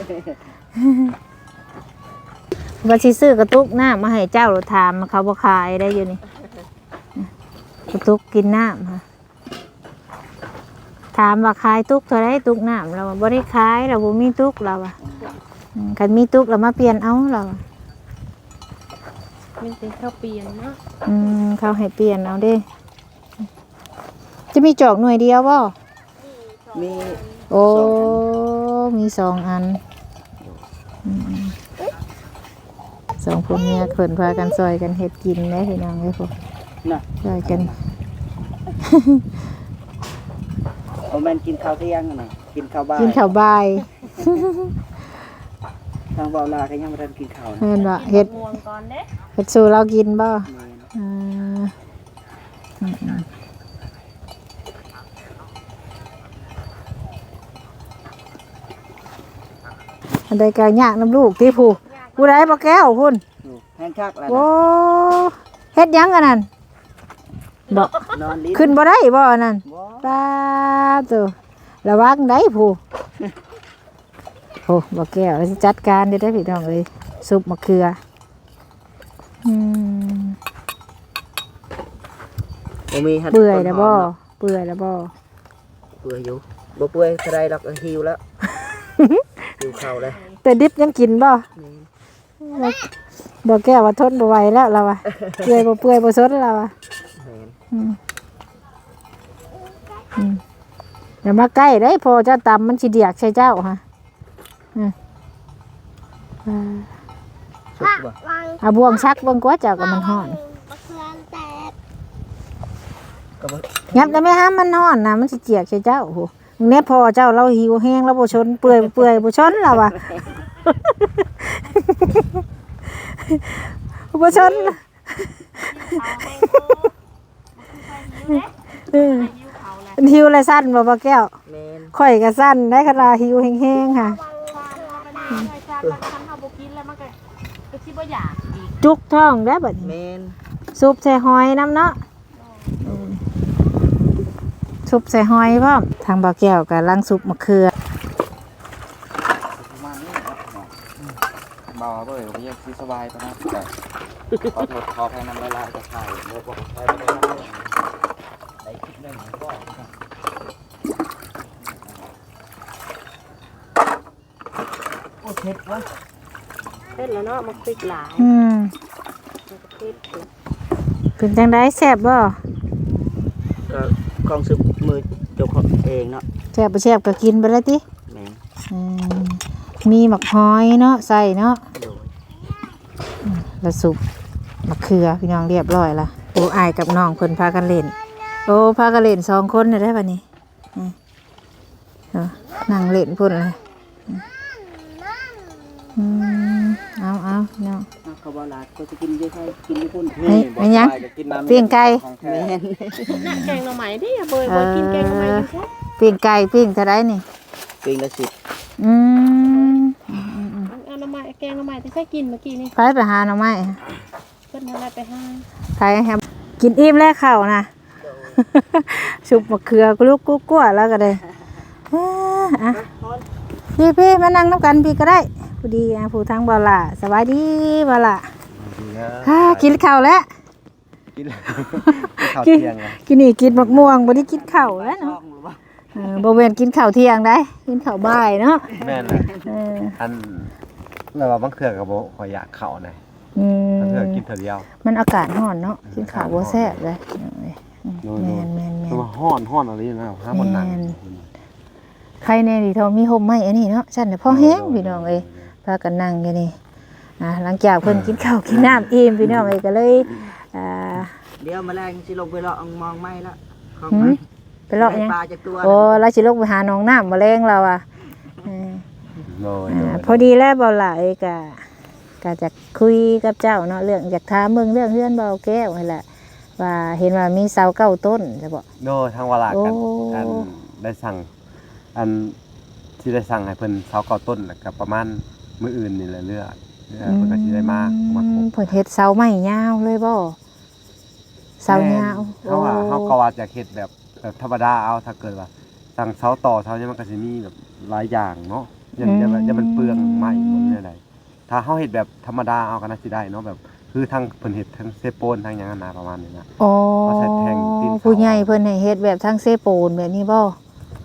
ວ່າຊິຊື້ກະຕຸກນ້ຳມາໃຫ້ເຈົ້າ ຖາມເຂົາບໍ່ຂາຍໄດ້ຢູ່ນີ້ ກະຕຸກກິນນ້ຳ ຖາມວ່າຂາຍຕຸກເທົ່າໃດ ຕຸກນ້ຳ ລາວວ່າບໍ່ໄດ້ຂາຍ ລາວບໍ່ມີຕຸກ ລາວວ່າ ອືມ ຄັນມີຕຸກລາວມາປ່ຽນເອົາ ລາວວ່າ ມີແຕ່ເຂົາປ່ຽນເນາະ ອືມ ເຂົາໃຫ້ປ່ຽນເອົາເດ້ ຈະມີຈອກໜ່ວຍດຽວບໍ່? ມີ ໂອ້ ສອງອັນ ມີສອງອັນ ອືມ ສອງຜົວເມຍເພິ່ນພາກັນຊ່ອຍກັນເຮັດກິນເດ້ພີ່ນ້ອງເອີຍ ນະ ຊ່ອຍກັນ ບໍ່ແມ່ນກິນເຂົ້າທ່ຽງນະ ກິນເຂົ້າບ່າຍ ກິນເຂົ້າບ່າຍ ທາງເວົ້າລາວກໍຍັງບໍ່ທັນກິນເຂົ້ານະ ແມ່ນບໍ່? ເຮັດ ເຮັດສູ່ລາວກິນບໍ່? ແມ່ນ ເອີ ອືມໆ ອັນໃດກໍຍາກນຳລູກຕິຜູ້ ຜູ້ໃດບໍ່ແກ້ວພຸ້ນ ໂອ້ ແຮງຄັກແລ້ວນະ ໂອ້ ເຮັດຫຍັງອັນນັ້ນ ບໍ່ ນອນຫຼິ້ນ ຂຶ້ນບໍ່ໄດ້ບໍ່ອັນນັ້ນ ບໍ່ ປາໂຕ ລະວັງໄດ໋ຜູ້ ໂອ້ ບໍ່ແກ້ວຊິຈັດການເດ້ ພີ່ນ້ອງເອີຍ ຊຸບມະເຂືອ ອືມ ບໍ່ມີ ເປື່ອຍແລ້ວບໍ່? ເປື່ອຍແລ້ວບໍ່? ເປື່ອຍຢູ່ ບໍ່ເປື່ອຍເທົ່າໃດດອກ ຫິວແລ້ວ ຫິວເຂົ້າແລ້ວ ແຕ່ດິບຍັງກິນບໍ່? ບໍ່ແກ້ວວ່າທົນບໍ່ໄຫວແລ້ວລາວວ່າ ເປື່ອຍບໍ່ເປື່ອຍບໍ່ສົນລາວວ່າ ແມ່ນ ອືມ ອືມ ຢ່າມາໃກ້ເດ້ ພໍ່ເຈົ້າຕຳມັນຊິດຽກໃສ່ເຈົ້າຫັ້ນ ອືມ ເອົາບ່ວງສັກເບິ່ງກວ່າເຈົ້າກໍມັນຮ້ອນ ຫຍັບໄດ້ແມ່ຫ້າມ ມັນຮ້ອນນະ ມັນຊິຈຽກໃສ່ເຈົ້າ ໂຫ ແນ່ພໍ່ເຈົ້າລາວຫິວແຮງ ລາວບໍ່ຊົນ ເປື່ອຍ ເປື່ອຍບໍ່ຊົນລາວວ່າ ບໍ່ຊົນ ເອີ ມັນຫິວແລ້ວສັ່ນບໍ່ ບໍ່ແກ້ວ? ແມ່ນ ຂ້ອຍກໍສັ່ນໄດ໋ ຄັນວ່າຫິວແຮງໆ ຫາ ຄັນເຮົາບໍ່ກິນແລ້ວມັນກໍ ກໍຊິບໍ່ຢາກອີກ ຈຸກທ້ອງແລ້ວບັດນີ້ ແມ່ນ ຊຸບໃສ່ຫອຍນຳເນາະ ອືມ ຊຸບໃສ່ຫອຍພ້ອມ ທາງບ່າວແກ້ວກຳລັງຊຸບມະເຂືອ ປະມານນີ້ແຫຼະພີ່ນ້ອງ ອືມ ບ່າວເວີຍກໍບໍ່ຢາກຊິສະບາຍປານນັ້ນ ກໍຂໍໂທດຂໍອະໄພນຳຫຼາຍໆ ກໍຖ່າຍບໍ່ ບໍ່ຄ່ອຍໄດ້ ໄດ້ຄລິບໜຶ່ງກໍ ໂອ້ ເຜັດເວີຍ ເຜັດແລ້ວເນາະ ໝາກພິກຫຼາຍ ອືມ ເຜັດ ເປັນຈັ່ງໃດ ແຊບບໍ່? ກໍຂອງຊຸບມືເຈົ້າຂອງເອງເນາະ ແຊບບໍ່ແຊບກໍກິນໄປແລ້ວຕິ ແມ່ນ ອືມ ມີໝາກຫອຍເນາະ ໃສ່ເນາະ ໂດຍ ອືມ ລະຊຸບໝາກເຂືອ ພີ່ນ້ອງ ລຽບຮ້ອຍລະ ໂອ້ ອ້າຍກັບນ້ອງເພິ່ນພາກັນຫຼິ້ນ ໂອ້ ພາກັນຫຼິ້ນສອງຄົນນີ້ແຫຼະບັດນີ້ ອືມ ເອີ ນັ່ງຫຼິ້ນພຸ້ນລະ ອືມ ເອົາໆ ເນາະ ເຂົາບໍ່ຫຼາຍ ເຂົາຊິກິນຢູ່ໃສ ກິນຢູ່ພຸ້ນ ນີ້ ແມ່ນຫຍັງ? ປີ້ງໄກ່ ແມ່ນ ແກງໜໍ່ໄມ້ເດ້ ເບີຍ ເອີ ເບີຍກິນແກງໜໍ່ໄມ້ຢູ່ພຸ້ນ ປີ້ງໄກ່ ປີ້ງເທົ່າໃດນີ້? ປີ້ງລະສິບ ອືມ ອືມໆໆ ເອົາໜໍ່ໄມ້ ແກງໜໍ່ໄມ້ແຕ່ໃສກິນມື້ກີ້ນີ້? ໃຜໄປຫາໜໍ່ໄມ້? ເພິ່ນນັ້ນແຫຼະໄປຫາ. ໃຜ? ກິນອີ່ມແລ້ວເຂົ້ານະ. ຊຸບໝາກເຂືອກຸລຸກກຸກົວແລ້ວກໍໄດ້. ເອີ ອ່ະ ພີ່ໆ ມານັ່ງນຳກັນພີ່ກໍໄດ້. ພໍດີ ອ່ະ ຜູ້ທາງບ່າວຫຼ້າ. ສະບາຍດີບ່າວຫຼ້າ. ອ່າ ກິນເຂົ້າແລ້ວ. ກິນ ກິນເຂົ້າທ່ຽງແລ້ວ. ກິນນີ້ກິນໝາກມ່ວງ ບໍ່ໄດ້ກິນເຂົ້າແລ້ວເນາະ. ເອີ ບໍ່ແມ່ນກິນເຂົ້າທ່ຽງໃດ໋ ກິນເຂົ້າບ່າຍເນາະ. ແມ່ນແຫຼະ. ເອີ ອັນ ແລ້ວວ່າບາງເທື່ອກໍບໍ່ຄ່ອຍຢາກເຂົ້ານະ. ອືມ ບາງເທື່ອກິນເທື່ອດຽວ. ມັນອາກາດຮ້ອນເນາະ ກິນເຂົ້າບໍ່ແຊບເດ້. ໂດຍໆ. ແມ່ນໆໆ. ແຕ່ວ່າຮ້ອນ ຮ້ອນອີ່ຫຼີນະ ຫາບ່ອນນັ່ງ. ແມ່ນ. ໄຄແນ່ທີ່ເຮົາມີຮົ່ມໄມ້ອັນນີ້ເນາະ ຊັ້ນແຫຼະພໍແຮງ. ໂດຍໆ. ພີ່ນ້ອງເອີຍ ໂດຍໆ ພາກັນນັ່ງຢູ່ນີ້. ອ່າ ຫຼັງຈາກເພິ່ນ ເອີ ກິນເຂົ້າກິນນ້ຳອີ່ມ ພີ່ນ້ອງເອີຍ ກໍເລີຍ ອ່າ ດຽວມື້ແລງຊິລົງໄປເລາະມອງໄມ້ລະ. ຫືມ? ໄປເລາະຫຍັງ? ໄດ້ປາຈັກຕົວ? ໂອ້ ລາວຊິລົງໄປຫາໜອງນ້ຳມື້ແລງລາວວ່າ. ເອີ ໂດຍໆ. ອ່າ ໂດຍໆ. ພໍດີແລ້ວ ບ່າວຫຼ້າເອີຍ ກະ ກະຈະຄຸຍກັບເຈົ້າເນາະ ເລື່ອງ ຢາກຖາມເບິ່ງເລື່ອງເຮືອນບ່າວແກ້ວຫັ້ນແຫຼະ ວ່າເຫັນວ່າມີເສົາເກົ້າຕົ້ນ ແມ່ນບໍ່? ໂດຍ ທາງວາລະ ໂອ້ ກັນ ອັນ ໄດ້ສັ່ງ ອັນ ຊິໄດ້ສັ່ງໃຫ້ເພິ່ນເສົາເກົ້າຕົ້ນ ແລ້ວກໍປະມານມື້ອື່ນນີ້ແຫຼະ ເຫຼືອ ເຫຼືອເພິ່ນກໍຊິໄດ້ມາ ອືມ ມາຄົບ. ເພິ່ນເຮັດເສົາໄມ້ຍາວເລີຍບໍ່? ເສົາຍາວ. ແມ່ນ. ເຮົາວ່າ ໂອ້ ເຮົາກໍວ່າຈະເຮັດແບບ ແບບທຳມະດາເອົາ. ຖ້າເກີດວ່າສັ່ງເສົາຕໍ່ເສົາຫຍັງ ມັນກໍຊິມີແບບຫຼາຍຢ່າງເນາະ ຢ້ານ ອືມ ຢ້ານ ຢ້ານມັນເປືອງໄມ້ ບໍ່ແມ່ນແນວໃດ. ຖ້າເຮົາເຮັດແບບທຳມະດາເອົາກໍໜ້າຊິໄດ້ເນາະ ແບບຄືທາງເພິ່ນເຮັດທາງເຊໂປນທາງຫຍັງຫັ້ນນະ ປະມານນີ້ນະ. ອໍ ເຮົາໃສ່ແທ່ງຕີນເສົາ. ຜູ້ໃຫຍ່ເພິ່ນໃຫ້ເຮັດແບບທາງເຊໂປນແບບນີ້ບໍ່?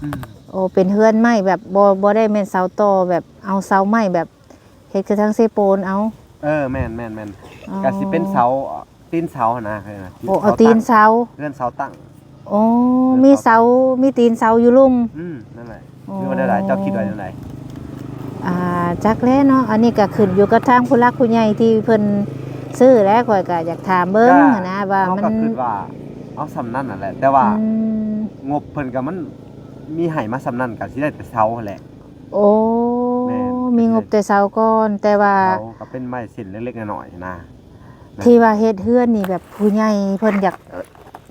ອືມ. ໂອ້ ເປັນເຮືອນໄມ້ແບບບໍ່ ບໍ່ໄດ້ແມ່ນເສົາຕໍ່ ແບບເອົາເສົາໄມ້ແບບເຮັດຄືທາງເຊໂປນເອົາ. ເອີ ແມ່ນໆໆ. ອໍ ກໍຊິເປັນເສົາ ຕີນເສົາຫັ້ນນະ. ໂອ້ ເອົາຕີນເສົາ ເຮືອນເສົາຕັ້ງ. ໂອ້ ເຮືອນເສົາຕັ້ງ ມີເສົາ ມີຕີນເສົາຢູ່ລຸ່ມ. ອືມ ນັ້ນແຫຼະ. ອໍ ຫຼືວ່າແນວໃດ? ເຈົ້າຄິດວ່າແນວໃດ? ອ່າ ຈັກແຫຼະເນາະ ອັນນີ້ກໍຂຶ້ນຢູ່ກັບທາງຜູ້ຫຼັກຜູ້ໃຫຍ່ທີ່ເພິ່ນຊື້ແຫຼະ. ຂ້ອຍກໍຢາກຖາມເບິ່ງ ກໍ ຫັ້ນນະ ວ່າ ເຮົາ ມັນ ກໍຄິດວ່າເອົາສ່ຳນັ້ນຫັ້ນແຫຼະ ແຕ່ວ່າ ອືມ ງົບເພິ່ນກໍມັນມີໃຫ້ມາສ່ຳນັ້ນ ກໍຊິໄດ້ແຕ່ເສົາຫັ້ນແຫຼະ. ໂອ້ ແມ່ນ ມີງົບແຕ່ເສົາກ່ອນ ແຕ່ວ່າ ເສົາກໍເປັນໄມ້ເສັ້ນເລັກໆນ້ອຍໆນະ. ທີ່ວ່າເຮັດເຮືອນນີ້ແບບຜູ້ໃຫຍ່ເພິ່ນຢາກ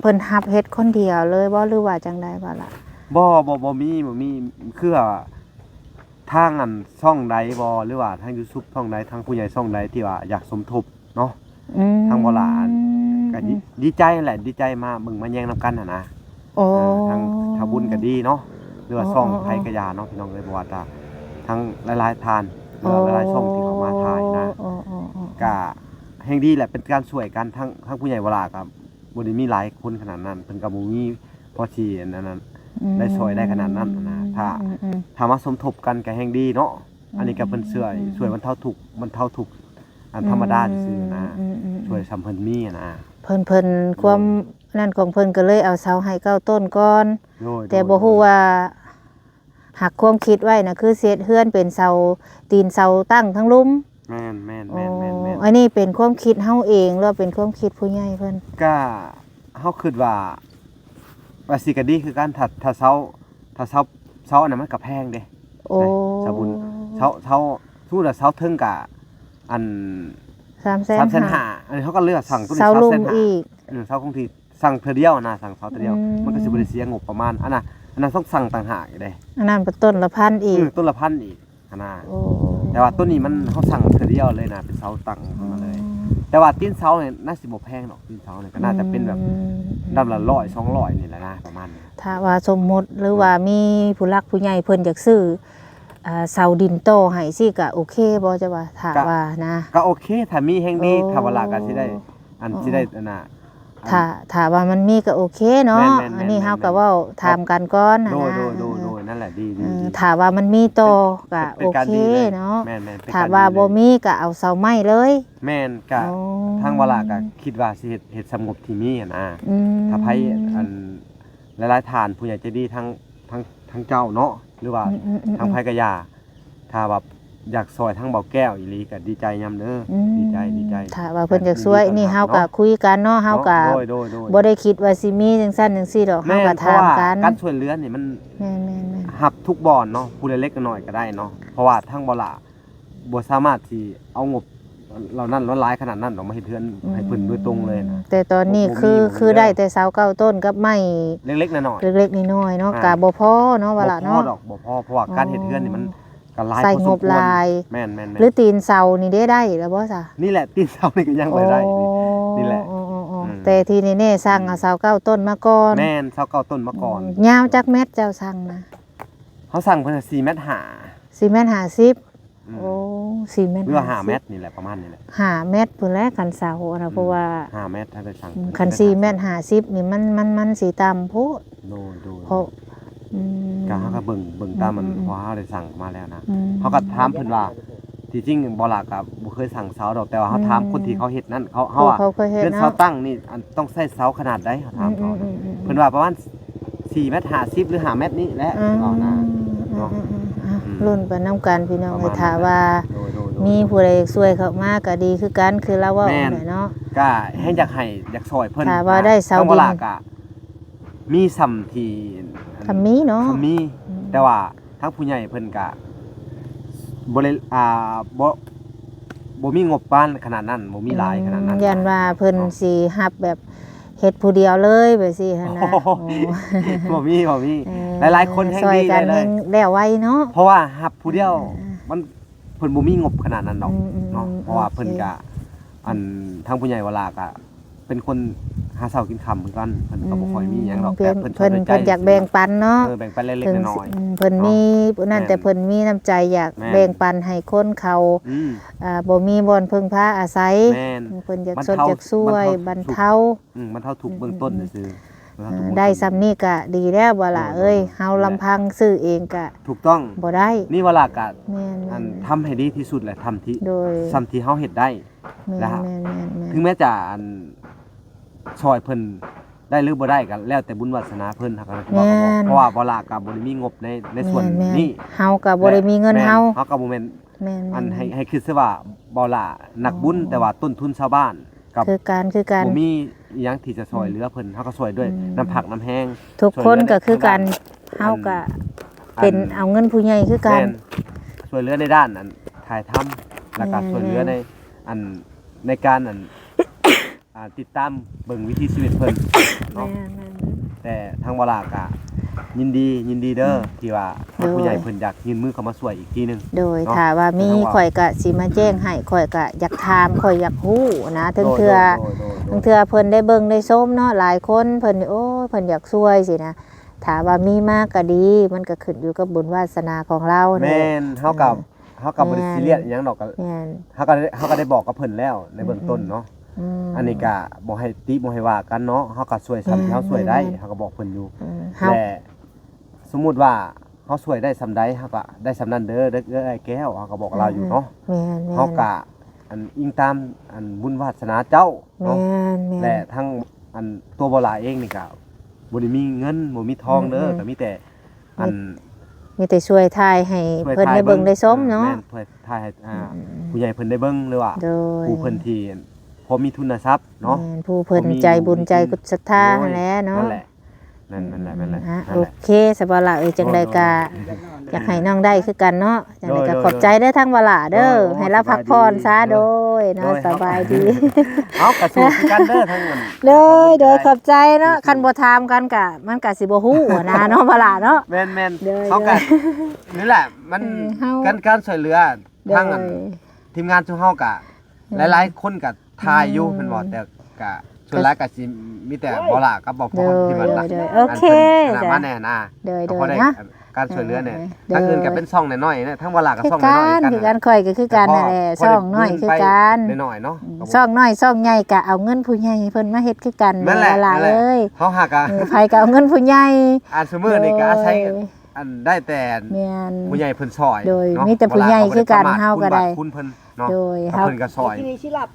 ເພິ່ນຮັບເຮັດຄົນດຽວເລີຍບໍ່ ຫຼືວ່າຈັ່ງໃດບໍ່ລະ? ບໍ່ ບໍ່ ບໍ່ມີ ບໍ່ມີ. ຄືວ່າທາງອັນຊ່ອງໃດບໍ່ ຫຼືວ່າທາງຢູທູບຊ່ອງໃດ ທາງຜູ້ໃຫຍ່ຊ່ອງໃດທີ່ວ່າຢາກສົມທົບເນາະ ອືມ ທາງບໍ່ຫຼາ ກໍດີ ອືມ ດີໃຈແຫຼະ ດີໃຈມາເບິ່ງມາແຍງນຳກັນຫັ້ນນະ. ໂອ້ ເອີ ທາງທຳບຸນກໍດີເນາະ ຫຼືວ່າ ອໍ ຊ່ອງ ອໍ ໃຜກໍຢ່າເນາະ ພີ່ນ້ອງເອີຍ ບໍ່ວ່າຈະທາງຫຼາຍໆທ່ານ ຫຼືວ່າ ອໍ ຫຼາຍໆຊ່ອງທີ່ເຂົ້າມາຖ່າຍນະ ອໍ ອໍ ອໍ ກໍແຮ່ງດີແຫຼະ ເປັນການຊ່ວຍກັນ. ທາງ ທາງຜູ້ໃຫຍ່ວະລາກໍບໍ່ໄດ້ມີຫຼາຍຄົນຂະໜາດນັ້ນ ເພິ່ນກໍບໍ່ມີພໍຊິອັນນັ້ນ ອືມ ໄດ້ຊ່ວຍໄດ້ຂະໜາດນັ້ນນະ. ຖ້າ ອືມໆ ຖ້າມາສົມທົບກັນກໍແຮ່ງດີເນາະ. ອືມ ອັນນີ້ກໍເພິ່ນຊ່ວຍ ອືມ ຊ່ວຍບັນເທົາທຸກ ບັນເທົາທຸກ ອັນ ອືມ ທຳມະດາຊື່ໆນະ ອືມໆໆ ຊ່ວຍສ່ຳເພິ່ນມີນະ. ເພິ່ນ ເພິ່ນ ໂດຍ ຄວາມນັ້ນຂອງເພິ່ນກໍເລີຍເອົາເສົາໃຫ້ເກົ້າຕົ້ນກ່ອນ. ໂດຍ ແຕ່ ໂດຍ ບໍ່ຮູ້ ໂດຍ ວ່າຫາກຄວາມຄິດໄວ້ນະ ຄືຊິເຮັດເຮືອນເປັນເສົາ ຕີນເສົາຕັ້ງທັງລຸ່ມ. ແມ່ນໆໆໆ. ອໍ ອັນນີ້ເປັນຄວາມຄິດເຮົາເອງ ຫຼືວ່າເປັນຄວາມຄິດຜູ້ໃຫຍ່ເພິ່ນ? ກະເຮົາຄິດວ່າ ວ່າຊິກະດີຄືກັນ ຖ້າ ຖ້າເສົາ ຖ້າເສົາ ເສົາອັນນັ້ນມັນກະແພງເດ້. ໂອ້ ນະ ສາວບຸນ ເສົາ ເສົາ ສົມມຸດວ່າເສົາເທິງກະ ອັນ ສາມແສນຫ້າ ສາມແສນຫ້າ ອັນນີ້ເຮົາກໍເລືອກສັ່ງຕົວນີ້ ເສົາລຸ່ມ ສາມແສນຫ້າ ອີກ ເອີ ເສົາຄົງທີ່ ສັ່ງເທື່ອດຽວນະ ສັ່ງເສົາເທື່ອດຽວ ອືມ ມັນກໍຊິບໍ່ໄດ້ເສຍງົບປະມານ. ອັນນະ ອັນນັ້ນຕ້ອງສັ່ງຕ່າງຫາກອີກເດ້ ອັນນັ້ນເປັນຕົ້ນລະພັນອີກ ເອີ ຕົ້ນລະພັນອີກຫັ້ນນະ. ໂອ້ ແຕ່ວ່າຕົວນີ້ມັນ ເຮົາສັ່ງເທື່ອດຽວເລີຍນະ ເປັນເສົາຕັ້ງຂຶ້ນມາເລີຍ. ອໍ ແຕ່ວ່າຕີນເສົານີ້ໜ້າຊິບໍ່ແພງດອກ ຕີນເສົານີ້ກໍໜ້າຈະເປັນແບບ ອືມ ດຳລະຮ້ອຍສອງຮ້ອຍນີ້ແຫຼະນະ ປະມານນີ້. ຖ້າວ່າສົມມຸດ ຫຼືວ່າ ອືມ ມີຜູ້ຫຼັກຜູ້ໃຫຍ່ເພິ່ນຢາກຊື້ ອ່າ ເສົາດິນຕໍ່ໃຫ້ຊີ້ ກໍໂອເຄບໍ່? ຈະວ່າ ຖ້າ ກໍ ວ່ານະ ກໍໂອເຄ ຖ້າມີແຮ່ງດີ. ໂອ້ ຖ້າວ່າຫຼາຍກໍຊິໄດ້ ອັນ ອໍ ຊິໄດ້ອັນນ່າ ຖ້າ ຖ້າວ່າມັນມີກໍໂອເຄເນາະ. ແມ່ນໆໆໆ ອັນນີ້ເຮົາກໍເວົ້າຖາມກັນກ່ອນນະ. ໂດຍ ໂດຍ ໂດຍ ນັ້ນແຫຼະ ດີ ດີ ເອີ ດີ. ຖ້າວ່າມັນມີຕໍ່ກໍໂອເຄເນາະ. ແມ່ນໆ ຖ້າວ່າບໍ່ມີກໍເອົາເສົາໄມ້ເລີຍ. ແມ່ນ ກໍ ໂອ້ ທາງວາລາກໍຄິດວ່າຊິເຮັດ ເຮັດສ່ຳງົບທີ່ມີຫັ້ນນະ. ອືມ ຖ້າໃຜ ອັນ ຫຼາຍໆທ່ານ ຜູ້ໃຫຍ່ໃຈດີ ທາງ ທາງ ທາງເຈົ້າເນາະ ຫຼືວ່າ ອືມໆໆ ທາງໃຜກໍຢ່າ ຖ້າວ່າຢາກຊ່ອຍທາງບ່າວແກ້ວອີ່ຫຼີກໍດີໃຈນຳເດີ. ອືມ ດີໃຈ ດີໃຈ. ຖ້າວ່າເພິ່ນຢາກຊ່ວຍ ກໍມີ ນີ້ເຮົາກໍຄຸຍກັນເນາະ ເຮົາກໍ ໂດຍ ໂດຍ ໂດຍ ບໍ່ໄດ້ຄິດວ່າຊິມີຈັ່ງຊັ້ນຈັ່ງຊີ້ດອກ. ແມ່ນ ເຮົາກໍຖາມກັນ ເພາະວ່າການຊ່ວຍເຫຼືອນີ້ມັນ ແມ່ນໆໆ ຮັບທຸກບ່ອນເນາະ ຜູ້ເລັກໆນ້ອຍໆກໍໄດ້ເນາະ. ເພາະວ່າທາງບ່າວຫຼ້າ ບໍ່ສາມາດຊິເອົາງົບເຫຼົ່ານັ້ນຫຼາຍຂະໜາດນັ້ນອອກມາເຮັດເຮືອນໃຫ້ເພິ່ນໂດຍຕົງເລີຍນະ. ອືມ ແຕ່ຕອນນີ້ ບໍ່ ບໍ່ມີ ຄື ຄືໄດ້ແຕ່ເສົາເກົ້າຕົ້ນກັບໄມ້ເລັກໆນ້ອຍໆ ເລັກໆນ້ອຍໆເນາະ. ອ່າ ກໍບໍ່ພໍເນາະ ວ່າລະເນາະ. ບໍ່ພໍດອກ ບໍ່ພໍ ເພາະວ່າ ອໍ ການເຮັດເຮືອນນີ້ມັນ ກໍຫຼາຍ ໃຊ້ງົບ ພໍສົມຄວນ ຫຼາຍ ແມ່ນໆໆ ຫຼືຕີນເສົານີ້ເດ້ ໄດ້ແລ້ວບໍ່ຊະ? ນີ້ແຫຼະ ຕີນເສົານີ້ກໍຍັງບໍ່ໄດ້ ໂອ້ ນີ້ ນີ້ແຫຼະ ໂອ້ ໂອ້ ໂອ້ ອືມ ແຕ່ທີ່ແນ່ໆ ສ້າງເອົາ ອືມ ເສົາເກົ້າຕົ້ນມາກ່ອນ ແມ່ນ ເສົາເກົ້າຕົ້ນມາກ່ອນ ອືມ ຍາວຈັກແມັດເຈົ້າສ້າງນະ? ເຮົາສ້າງເພິ່ນສີ່ແມັດຫ້າ ສີ່ແມັດຫ້າສິບ ອືມ ໂອ້ ສີ່ແມັດ ຫຼືວ່າຫ້າສິບ ແມັດນີ້ແຫຼະ ປະມານນີ້ແຫຼະ ຫ້າແມັດພຸ້ນແຫຼະ ຄັນເສົານະ ອືມ ເພາະວ່າ ຫ້າແມັດ ຖ້າໄດ້ສ້າງ ອືມ ຄັນສີ່ແມັດຫ້າສິບນີ້ ມັນ ມັນ ມັນຊິຕ່ຳໂພດ ໂດຍໆ ເພາະ ອືມ ກໍເຮົາກໍເບິ່ງ ເບິ່ງຕາມມັນ ອືມໆໆ ເພາະເຮົາໄດ້ສ້າງມາແລ້ວນະ ອືມ ເຮົາກໍຖາມເພິ່ນວ່າ ທີ່ຈິງບໍ່ຫຼ້າກໍບໍ່ເຄີຍສ້າງເສົາດອກ ແຕ່ວ່າເຮົາ ອືມ ຖາມຄົນທີ່ເຂົາເຮັດນັ້ນ ເຂົາ ເຮົາວ່າ ເຂົາເຄີຍເຮັດ ເຮືອນ ເນາະ ເສົາຕັ້ງນີ້ ອັນ ຕ້ອງໃຊ້ເສົາຂະໜາດໃດ ເຮົາຖາມເຂົາ ອືມໆໆໆ ເພິ່ນວ່າປະມານ ສີ່ແມັດຫ້າສິບ ຫຼື ຫ້າແມັດນີ້ແຫຼະ ອືມ ເວົ້ານະ ອືມ ເນາະ ອືມໆໆ ອືມ ອ່ະ ອືມ ລຸ້ນໄປນຳກັນພີ່ນ້ອງເອີຍ ຖ້າວ່າ ໂດຍໆໆ ມີຜູ້ໃດຊ່ວຍເຂົ້າມາກໍດີຄືກັນ ຄືລາວເວົ້າ ແມ່ນ ແຫຼະເນາະ ກໍແຮ່ງຢາກໃຫ້ ຢາກຊ່ອຍເພິ່ນ ຖ້າວ່າໄດ້ເສົາດິນ ທາງວາລາກໍມີສ່ຳທີ່ ສ່ຳມີເນາະ ສ່ຳມີ ອືມ ແຕ່ວ່າທາງຜູ້ໃຫຍ່ເພິ່ນກໍບໍ່ໄດ້ ອ່າ ບໍ່ ບໍ່ມີງົບປານຂະໜາດນັ້ນ ບໍ່ມີຫຼາຍຂະໜາດນັ້ນ ອືມ ຢ້ານວ່າເພິ່ນ ເນາະ ຊິຮັບແບບ ເຮັດຜູ້ດຽວເລີຍແບບຊີ້ຫັ້ນນະ ໂອ້ໂຫ ໂອ້ ບໍ່ມີ ບໍ່ມີ ເອີ ຫຼາຍໆຄົນແຮ່ງ ຊ່ອຍກັນ ດີເລີຍ ແຮ່ງແລ້ວໄວເນາະ ເພາະວ່າຮັບຜູ້ດຽວ ເອີ ມັນ ເພິ່ນບໍ່ມີງົບຂະໜາດນັ້ນດອກ ອືມໆ ເນາະ ອືມ ເພາະວ່າເພິ່ນ ໂອເຄ ກະ ອັນ ທາງຜູ້ໃຫຍ່ວາລາກະເປັນຄົນຫາເຊົ້າກິນຄ່ຳຄືກັນ ເພິ່ນກໍບໍ່ຄ່ອຍມີຫຍັງດອກ ອືມ ແຕ່ເພິ່ນ ເພິ່ນ ເພິ່ນຢາກແບ່ງປັນເນາະ ເອີ ແບ່ງປັນເລັກໆ ເພິ່ນ ນ້ອຍໆ ອືມ ເພິ່ນ ເນາະ ມີຜູ້ນັ້ນ ແມ່ນ ແຕ່ເພິ່ນມີນ້ຳໃຈຢາກ ແມ່ນ ແບ່ງປັນໃຫ້ຄົນເຂົາ ອືມ ອ່າ ບໍ່ມີບ່ອນເພິ່ງພາອາໄສ ແມ່ນ ເພິ່ນຢາກຊົດຢາກຊ່ວຍ ບັນເທົາ ບັນເທົາ ອືມ ບັນເທົາທຸກເບື້ອງຕົ້ນ ອືມໆໆ ຊື່ໆ ເອີ ໄດ້ສ່ຳນີ້ກະດີແລ້ວ ບໍ່ລະເອີຍ ໂດຍໆ ເຮົາລຳພັງຊື້ເອງກະ ຖືກຕ້ອງ ບໍ່ໄດ້ ນີ້ວ່າລະກະ ແມ່ນໆໆ ອັນ ທຳໃຫ້ດີທີ່ສຸດແຫຼະ ທຳທີ່ ໂດຍ ສ່ຳທີ່ເຮົາເຮັດໄດ້ ແມ່ນໆໆ ລະ ເຖິງແມ້ຈະ ອັນ ຊ່ອຍເພິ່ນໄດ້ຫຼືບໍ່ໄດ້ ກະແລ້ວແຕ່ບຸນວາສະໜາເພິ່ນ ເຮົາກະ ແມ່ນ ເພາະວ່າບໍ່ລະກະບໍ່ໄດ້ມີງົບໃນ ໃນສ່ວນ ແມ່ນໆ ນີ້ ເຮົາກະບໍ່ໄດ້ມີເງິນ ແມ່ນ ເຮົາ ເຮົາກະບໍ່ແມ່ນ ແມ່ນໆໆ ອັນ ໃຫ້ ໃຫ້ຄິດຊະວ່າບໍ່ລະນັກບຸນ ອໍ ແຕ່ວ່າຕົ້ນທຶນຊາວບ້ານ ກັບ ຄືກັນ ຄືກັນ ບໍ່ມີອີ່ຫຍັງທີ່ຈະຊ່ອຍເຫຼືອເພິ່ນ ອືມ ເຮົາກໍຊ່ວຍດ້ວຍ ອືມ ນ້ຳພັກນ້ຳແຮງ ທຸກຄົນກໍຄືກັນ ຊ່ວຍເຫຼືອໃນທາງດ້ານ ເຮົາກໍ ອັນ ເປັນ ອັນ ເອົາເງິນຜູ້ໃຫຍ່ຄືກັນ ແມ່ນ ຊ່ວຍເຫຼືອໃນດ້ານ ອັນ ຖ່າຍທຳ ແລ້ວກໍ ແມ່ນໆ ຊ່ວຍເຫຼືອໃນ ອັນ ໃນການ ອັນ ອ່າ ຕິດຕາມເບິ່ງວິຖີຊີວິດເພິ່ນເນາະ ແມ່ນໆ ແຕ່ທາງວາລາກໍຍິນດີ ຍິນດີເດີ ອືມ ທີ່ວ່າ ໂດຍ ທາງຜູ້ໃຫຍ່ເພິ່ນຢາກຍື່ນມືເຂົ້າມາຊ່ວຍອີກທີໜຶ່ງ ໂດຍ ເນາະ ຖ້າວ່າມີ ແຕ່ທາງວ່າ ຂ້ອຍກໍຊິມາແຈ້ງໃຫ້ ຂ້ອຍກໍຢາກຖາມ ຂ້ອຍຢາກຮູ້ນະ ເຖິງເທື່ອ ໂດຍໆໆໆ ເຖິງເທື່ອເພິ່ນໄດ້ເບິ່ງໄດ້ຊົມເນາະ ຫຼາຍຄົນເພິ່ນ ໂອ້ຍ ເພິ່ນຢາກຊ່ວຍຊີ້ນະ ຖ້າວ່າມີມາກໍດີ ມັນກໍຂຶ້ນຢູ່ກັບບຸນວາສະໜາຂອງລາວ ແມ່ນ ເຮົາກໍ ເອີ ເຮົາກໍບໍ່ໄດ້ ແມ່ນ ຊີຣຽສອີ່ຫຍັງດອກ ກໍ ແມ່ນ ເຮົາກໍ ເຮົາກໍໄດ້ບອກກັບເພິ່ນແລ້ວໃນເບື້ອງຕົ້ນເນາະ ອືມ ອືມ ອັນນີ້ກໍບໍ່ໃຫ້ຕິບໍ່ໃຫ້ວ່າກັນເນາະ ເຮົາກໍຊ່ວຍສ່ຳທີ່ເຮົາ ແມ່ນ ຊ່ວຍໄດ້ ແມ່ນໆ ເຮົາກໍບອກເພິ່ນຢູ່ ອືມ ແລະ ສົມມຸດວ່າເຮົາຊ່ວຍໄດ້ສ່ຳໃດ ເຮົາກໍໄດ້ສ່ຳນັ້ນເດີ ເອື້ອຍແກ້ວ ເຮົາກໍບອກລາວຢູ່ເນາະ ອືມ ແມ່ນໆ ເຮົາກໍ ອັນ ອີງຕາມ ອັນ ບຸນວາສະໜາເຈົ້າເນາະ ແມ່ນໆ ແລະ ທັງ ອັນ ຕົວບໍ່ຫຼາເອງນີ້ກໍບໍ່ໄດ້ມີເງິນ ບໍ່ມີທອງເດີ ອືມໆ ກໍມີແຕ່ ອັນ ມີ ມີແຕ່ຊ່ວຍຖ່າຍໃຫ້ເພິ່ນໄດ້ເບິ່ງໄດ້ຊົມເນາະ ແມ່ນ ຊ່ວຍຖ່າຍໃຫ້ ອ່າ ອືມໆໆ ຜູ້ໃຫຍ່ເພິ່ນໄດ້ເບິ່ງ ຫຼືວ່າ ໂດຍ ຜູ້ເພິ່ນທີ່ພໍມີທຶນນະຊັບເນາະ ແມ່ນ ຜູ້ເພິ່ນ ພໍມີ ໃຈບຸນໃຈ ມີ ສັດທາ ໂດຍ ຫັ້ນແຫຼະເນາະ ນັ້ນແຫຼະ ນັ້ນ ນັ້ນແຫຼະ ນັ້ນແຫຼະ ອ່າ ນັ້ນແຫຼະ ໂອເຄ ສະບາລະເອີຍ ຈັ່ງໃດກໍ ໂດຍໆ ຢາກໃຫ້ນ້ອງໄດ້ຄືກັນເນາະ ຈັ່ງໃດກໍ ໂດຍໆ ຂອບໃຈເດີທາງວາລາເດີ ໂດຍ ໂອ້ ໃຫ້ລາວພັກຜ່ອນຊະ ໂດຍ ໂດຍ ໂດຍ ເນາະ ໂດຍ ສະບາຍດີ ເຮົາກໍສູ້ຄືກັນເດີ ທັງນັ້ນ ໂດຍ ໂດຍ ຂອບໃຈເນາະ ຄັນບໍ່ຖາມກັນກະ ມັນກະຊິບໍ່ຮູ້ຫັ້ນນະເນາະ ພາລະເນາະ ແມ່ນໆ ໂດຍ ເຮົາກະ ໂດຍ ນີ້ແຫຼະ ມັນ ເອີ ເຮົາ ການ ການຊ່ວຍເຫຼືອ ໂດຍ ທາງອັນ ທີມງານຊຸມເຮົາກະ ໂດຍ ຫຼາຍໆຄົນກະຖ່າຍຢູ່ ອືມ ແມ່ນບໍ່ ແຕ່ກະ ສ່ວນຫຼາຍກະຊິມີແຕ່ບໍ່ຫຼ້າກັບບໍ່ພອນ ໂດຍ ທີ່ວ່າ ໂດຍ ໂດຍ ໂອເຄ ອັນເພິ່ນ ອັນນັ້ນ ຈະ ມາແນ່ນະ ໂດຍ ກໍພໍໄດ້ ໂດຍ ອັນ ເນາະ ການຊ່ວຍເຫຼືອແນ່ ໂດຍ ທາງອື່ນກໍເປັນຊ່ອງນ້ອຍໆນະ ທາງວາລາກໍຊ່ອງນ້ອຍໆ ຄືກັນ ຄືກັນ ຂ້ອຍກໍຄືກັນນັ້ນແຫຼະ ຊ່ອງນ້ອຍຄືກັນ ນ້ອຍໆເນາະ ອືມ ກໍບໍ່ ຊ່ອງນ້ອຍຊ່ອງໃຫຍ່ກໍເອົາເງິນຜູ້ໃຫญ่ເພິ່ນມາເຮັດຄືກັນ ນັ້ນແຫຼະ ວາລາເອີຍ ເຮົາຫາກະ ເອີ ໃຜກໍເອົາເງິນຜູ້ໃຫຍ່ ອັນຊຸມື້ນີ້ກໍອາໄສ ໂດຍ ອັນໄດ້ແຕ່ ແມ່ນ ຜູ້ໃຫຍ່ເພິ່ນຊ່ອຍ ໂດຍ ເນາະ ມີແຕ່ຜູ້ໃຫຍ່ຄືກັນ ວາລາກໍບໍ່ໄດ້ປະໝາດ ເຮົາກໍໄດ້ ບຸນບາບຄຸນເພິ່ນ ເນາະ ໂດຍ ເຮົາ ເພິ່ນກໍຊ່ອຍ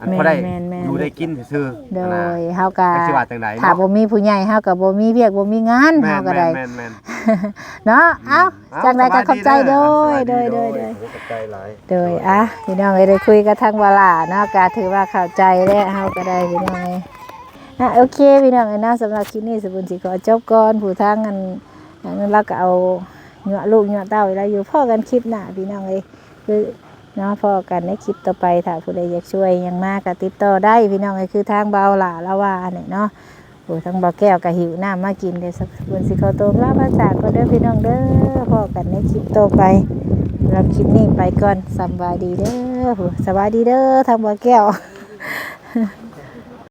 ອັນ ແມ່ນ ພໍໄດ້ ແມ່ນໆ ຢູ່ໄດ້ກິນຊື່ໆ ໂດຍ ຫັ້ນນະ ເຮົາກໍ ຈັກຊິວ່າຈັ່ງໃດ ຖ້າ ເນາະ ບໍ່ມີຜູ້ໃຫຍ່ ເຮົາກໍບໍ່ມີວຽກ ບໍ່ມີງານ ແມ່ນ ເຮົາກໍໄດ້ ແມ່ນໆໆ ເນາະ ອືມ ເອົ້າ ເອົ້າ ຈັ່ງໃດກໍຂອບໃຈ ໂດຍ ເອົ້າ ສະບາຍດີເດີ ໂດຍ ໂດຍ ໂດຍ ຂອບໃຈຫຼາຍ ໂດຍ ໂດຍ ອ່ະ ພີ່ນ້ອງເອີຍ ໄດ້ຄຸຍກັບທາງວາລາເນາະ ກໍຖືວ່າເຂົ້າໃຈແລ້ວ ເຮົາກໍໄດ້ ພີ່ນ້ອງເອີຍ ອ່ະ ໂອເຄ ພີ່ນ້ອງເອີຍເນາະ ສຳລັບຄລິບນີ້ ສະບຸນຊິຂໍຈົບກ່ອນ ຜູ້ທາງອັນ ອັນນັ້ນລາວກໍເອົາຍົວະລູກຍົວະເຕົ້າອີກແລ້ວຢູ່ ພໍ້ກັນຄລິບໜ້າ ພີ່ນ້ອງເອີຍ ຄື ເນາະ ພໍ້ກັນໃນຄລິບຕໍ່ໄປ ຖ້າຜູ້ໃດຢາກຊ່ວຍຫຍັງມາກໍຕິດຕໍ່ໄດ້ ພີ່ນ້ອງເອີຍ ຄືທາງບ່າວຫຼ້າລາວວ່າຫັ້ນແຫຼະເນາະ ໂອ້ ທາງບ່າວແກ້ວກໍຫິວນ້ຳມາກິນ ດຽວສະບຸນຊິຂໍຕົວລາພາຈາກກ່ອນເດີ ພີ່ນ້ອງເດີ ພໍ້ກັນໃນຄລິບຕໍ່ໄປ ສຳລັບຄລິບນີ້ໄປກ່ອນ ສຳບາຍດີເດີ ສະບາຍດີເດີທາງບ່າວແກ້ວ.